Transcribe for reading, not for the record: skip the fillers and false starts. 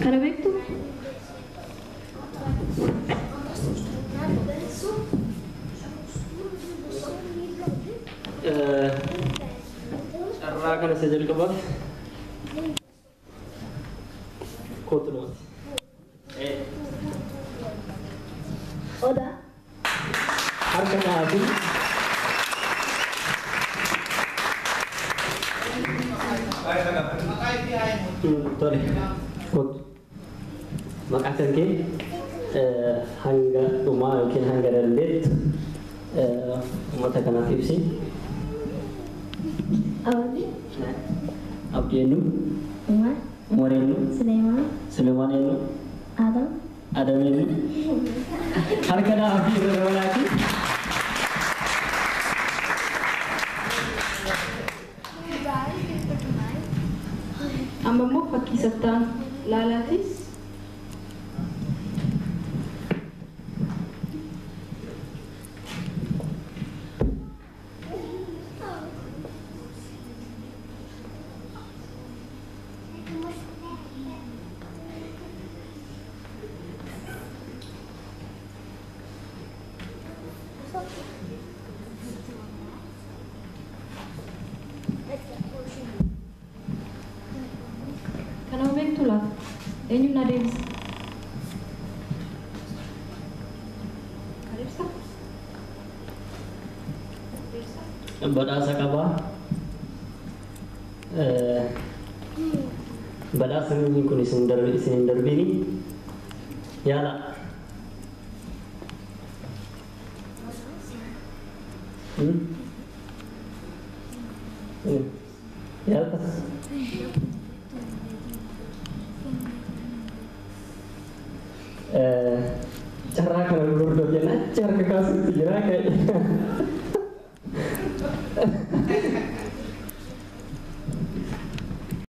Kana beektu? Carraa kana isa jalqabaaf kootu namatti. Odaa. Harka dhaabii. Tole, kootu. Maqaa kan kee hanga dhumaa yookiin hanga dandeettu uummata kanaaf ibsi. Abdi. Abdii eenyu? Umar. Umar eenyu? Suleiman. Suleiman eenyu? Adam. Adam eenyu? Harka dhaabii irra dabalaati. Amma immoo fakkii sattaan laalaatis. Kanama beektu laata? Eenyuun na deebisa? Deebisa? Deebisa? Badhaasa qabaa. Badhaasni kun isin hin darbini. Yaala. Yaalta. Carraa kana gurguddoo jenna achi harka kaasutti jira ka'e.